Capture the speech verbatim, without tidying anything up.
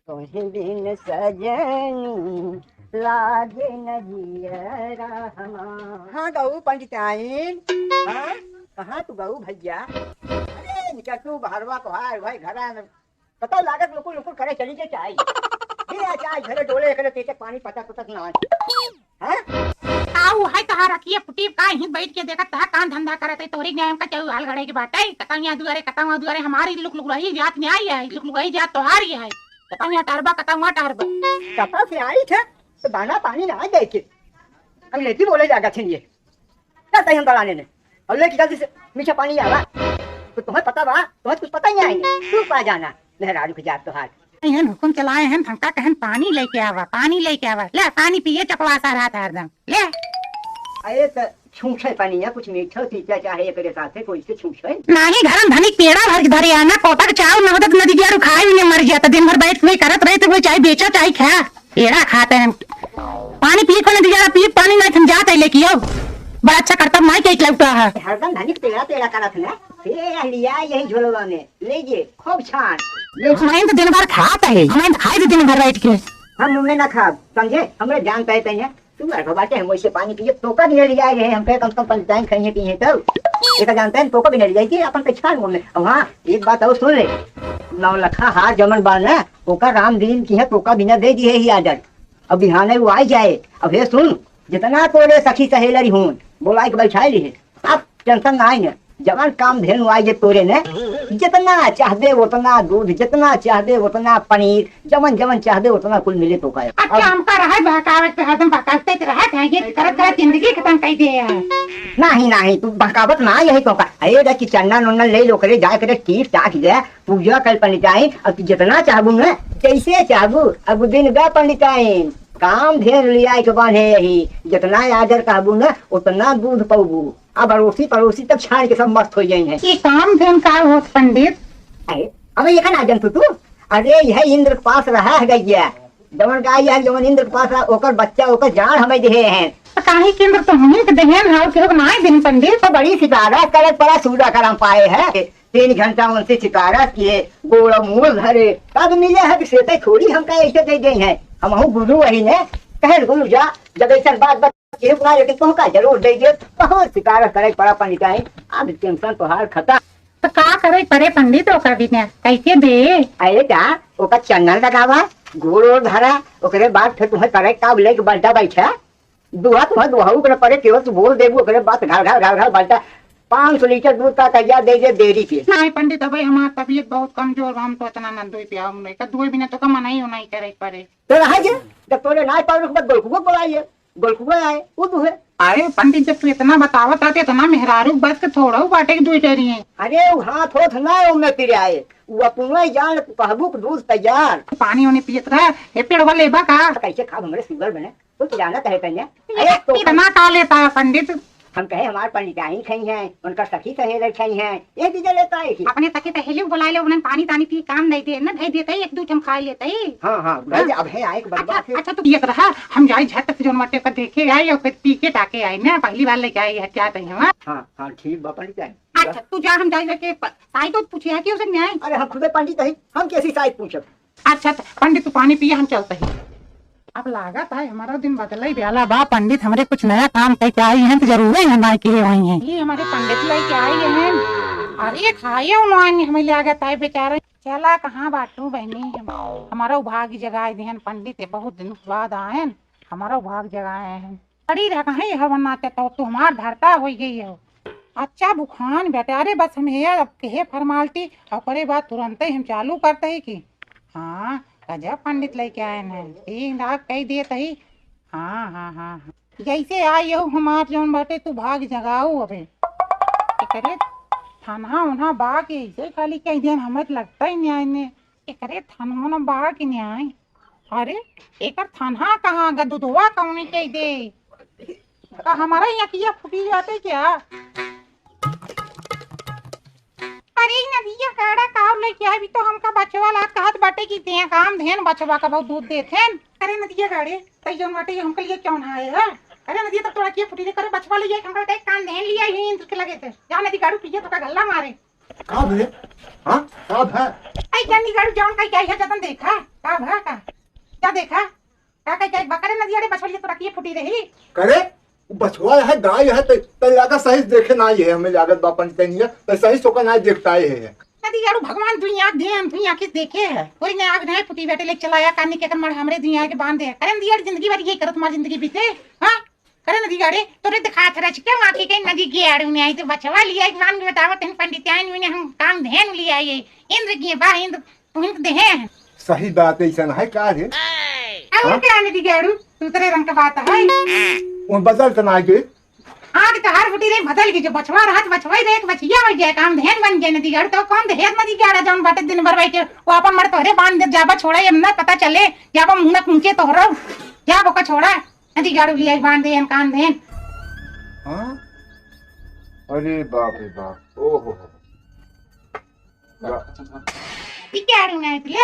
तोहे बिन सजनी लागे न जियरा हमार। हाँ गऊ पंडिताइन। हाँ? कहाँ तू गऊ भइया? अरे निकल तू बहरवा, तोहार भाई घरा में पता लागत लुकुर लुकुर करे चली के चाय। बिना चाय घरे डोले करे पीते पानी पता पता ना। हैं? आऊ है तहार अखिया फुटी का, यहीं बैठ के देखत तहार काम धंधा करत है, तोहरी न्याय का चाहे हाल घड़े के बाटे, कतौ यहाँ दुआरे, कतौ वहाँ दुआरे, हमारी लुक लुक रही जात न्याय है, लुक लुक रही जात तोहारी है, कतौ यहाँ टहरबा, कतौ वहाँ टहरबा। कतौ से आई थे, तो दाना पानी ना दे के। अब लेती बोले जागा थे ये। चल तई हम दलाने ने। और लेके जल्दी से मीठा पानी आवा। तो तुम्हें पता बा, तुम्हें कुछ पता ही नहीं है। तू पा जाना, मेहरारू के जात तोहार। एहन हुकुम चलाए हैं, हमका कहन पानी लेके आवा, पानी लेके आवा। ले पानी पिए चकवासा रहत हरदम। ले। अरे त छूछे पानी है, कुछ मीठा पीता चाहे एकरे साथे कोई से छूछे। नाही घरम धनिक पेड़ा भर के धरे आना, कोटक चाव न होता त नदी के आरू खाए भी न मर जाता। दिन भर बैठ के करत रहे तो कोई चाहे बेचा चाहे खा। पेड़ा खाते हैं। पानी पिए को नहीं दिया, पिए पानी नहीं, हम जाते लेके आओ। बड़ा अच्छा करता, माई के एक लौटा है। हरदम धनिक पेड़ा पेड़ा करत है ना। ये लिया यही झोलवा में, ले जे, खूब छान। हमारे तो दिन भर खात है, हमारे तो खाए तो दिन भर बैठ के। हम मुंह में ना खाब, समझे? हमरे जान पे तैया। तू अरबा बाटे, हम वैसे पानी पिए, तोका भी नहीं ले जाए रहे, हम कहे कम से कम पंडिताइन खाइए पिए तब। ये तो जानते हैं, तोका भी नहीं ले जाए कि अपन पे छान मुंह में। अब हाँ, एक बात और सुन ले, नौलखा हार जमन बा ना, ओकर रामदीन की है, तोका बिना दे दिए ही आर्डर। अब बिहाने वो आई जाए। अब हे सुन, जितना तोरे सखी सहेलरी होन, बोलाइ के बैठाइ लिहे। अब टेंशन ना आई न, जवन काम धेनु आई जे तोरे ने, जितना चाहबे उतना दूध, जितना चाहबे उतना पनीर, जवन जवन चाहबे उतना कुल मिले तोका। अच्छा, अब हमका रहे बहकावत पे हरदम बहकावते तो रहत है, ये करत करत जिंदगी खतम कइ दे है। नाही, नाही, तू बहकावत ना यही तोका। अरे जा कि चंदन उंदन ले लो करे, जाए करे टीप टाक ले, पूजा कर पंडिताइन, अब तू जितना चाहबू न, जैसे चाहबू, अब दिन गा पंडिताइन, काम धेनु लियाइ के बांधे यही, जितना आर्डर कहबू न, उतना दूध पौबू। अब अड़ोसी पड़ोसी तक छान के सब मस्त होइ जाइहैं। ये काम धेनु का होत पंडित? अरे, अबे ये का ना जानतू तू? अरे, यह इंद्र के पास रहा है गैया, जवन गाय है, जवन इंद्र के पास रहा, ओकर बच्चा, ओकर जान हमें दिहे हैं। तो काहे के इंद्र तो हमहीं के देहेन, हाउ केहू के नाय देन पंडित। तो बड़ी सिफारिश करे पड़ा, सूरा करम पाए है। तीन घंटा उनसे सिफारिश किए, गोड़ मूल धरे, तब मिले है कि सेते थोड़ी हमका ऐसे दे गई हैं। हमहू गुरु वही ने, कहे गुरु जा, जब ऐसा बात बत-, केहू ना, लेकिन तुमका जरूर दे दे। बहुत सिफारिश करे पड़ा पंडिताइन, अब टेंशन तोहार खत्म। तो का करे पड़े पंडित ओकर बिना? कैसे दे? अरे जा, ओकर चंदन लगावा, गोड़ ओड़ धरा, ओकरे बाद फिर तुम्हें करे का लेके बंटा बैठा। दुहा तुम्हें दुहाऊ ओकरे परे केवल तू बोल देबू, ओकरे बाद घाल घाल घाल घाल बंटा पाँच सौ लीटर दूध का तैयार दे दे डेयरी पे। नहीं पंडित, अबे हमार तबीयत बहुत कमजोर बा, हम तो इतना ना दूध पियाऊँ नहीं, का दूध बिना तो का मना ही नहीं करे पड़े। तो रहा जे, जब तोरे ना पावे के बाद गोलकुआ बोलाइए। गोलकुआ आए, वो दुहे। अरे पंडित, जब तू इतना बतावत आते, इतना मेहरारू बस के थोड़ा बाटे के दुई डरी है। अरे वो हाथ होत ना ओमे पिराए, वो अपना जान कहबू के दूध तैयार। पानी ओने पियत रहा, हे पेड़वा लेबा का? कैसे खाब हमरे सुगर बने? तू तो जानत है तैया। ये अरे तो इतना का लेता है पंडित? हम कहे हमार पंडिताइन खाई हैं, उनका सखी सहेली खाई हैं, ये चीजें लेता है कि? अपने सखी सहेली को बुला ले, उन्हें पानी तानी पी काम नहीं दे, ना भेज देते ही, एक दो चम खा लेते ही। हाँ, हाँ, भाई, हाँ। अब है आए के बदबा अच्छा, से। अच्छा, तू पियत रहा, हम जाई झट से जोन मटे पर देखे आए और फिर पी के ताके आए ना, पहली बार लेके आए है, क्या तही हमार? हाँ, हाँ, ठीक बा, पंडिताइन। अच्छा, तू जा, हम जाई लेके प-, साई तो पूछे है कि उसे न्याय। अरे, हम खुदे पंडित हई, हम कैसी साई पूछब? अच्छा, अच्छा, पंडित, तू पानी पिया, हम चलते ही। अब लागत है, हमारा दिन बदले ब्याला बा, पंडित हमरे कुछ नया काम कह के आई हैं, तो जरूरे यहाँ ना किए हुई हैं। ये हमारे पंडित लेके आई हैं। अरे, खाए उन्होंने हमें लागत है बेचारे। चला, कहाँ बाटू बहनी, हम, हमारा भाग जगाए दिहन पंडित, बहुत दिन के बाद आयन, हमारा भाग जगाए हैं। पड़ी रह कहीं हवन नाते तो तू हमार धरता हो गई हो। अच्छा बुखान बेटा, अरे बस हम हे अब के फॉर्मालिटी, ओकरे बाद तुरंते हम चालू करते ही कि हाँ, गजब पंडित लेके आए हैं, ठीक ठाक कही देत ही। हाँ, हाँ, हाँ, हाँ। जैसे आई हो हमार जौन बाटे, तू भाग जगाऊ अबे। एकरे थाना उन्हा बा के ऐसे खाली कह दियन, हमें तो लगता ही नहीं आए ने। एकरे थाना उन्हा बा के नहीं आए। अरे, एकर थाना कहाँ गा? दूधवा कौने के दे? का हमारा यहाँ किया फूटी जाते क्या? अरे, नदिया काड़ा काव लेके आए, भी तो हमका बचवा लात कहत बाटे कि दे काम धेन बचवा का बहुत दूध देत हैं। अरे, नदिया काड़े, तई जौन बाटे, हमके लिए क्यों ना आए है? अरे, नदिया तब तोड़ा किया फूटी दे करे, बचवा ले जाए, हमका बेटा एक कान धेन लिया ही इंद्र के लगे थे। जा नदी काड़ू पिए तो का गल्ला मारे। का भे? हाँ, का भे? ऐ क्या निगाड़ू जौन कहीं क्या है जतन देखा? का भा का? क्या देखा? का कहीं क्या बकरे नदी अड़े बछड़िया तो रखिए फूटी रही? करे? वो बछवा है, गाय है, ते, ते लागत सही देखे ना आए है, हमें लागत बा पंचतनिया, ते सही सोका ना देखता है। नदी अड़ू भगवान दुनिया देन, दुनिया के देखे है। कोई ने आग नहीं फूटी बेटे ले चलाया कानी के कर मर हमरे दुनिया के बांधे है। करे नदी अड़ जिंदगी भर ये करत मार जिंदगी बीते, हाँ? करे नदी गाड़े, तोरे दिखात रच के माँ के कहीं नदी के आड़ू में आई तो बचवा लिया एक बांध के बतावत हैं पंडित आइन में हम काम धेन लिया ये। इंद्र की बा इंद्र, तू इंद्र देहे हैं। सही बात है, ऐसा है का रे? और हाँ? क्या नदी के आड़ू? दूसरे रंग का बात है। वो बदल तो ना गए। आग तो हर फुटी रे बदल के जो बचवा रहत, बचवा ही रे, एक बचिया हो जाए, काम धेन बन जाए नदी के आड़ू, तो कौन देहे नदी के आड़ा जौन बाटे दिन भर बैठे, वो अपन मर तोहरे बांध दे, जाबा छोड़ा, ये ना पता चले, जाबा मुंह ना कूचे तोहरो, जाबो का छोड़ा। नदी गाड़ू लिया बांध देन, कान देन। हाँ? अरे बाप रे बाप, ओहो हो। बा- ई क्या आड़ू ना है, ले।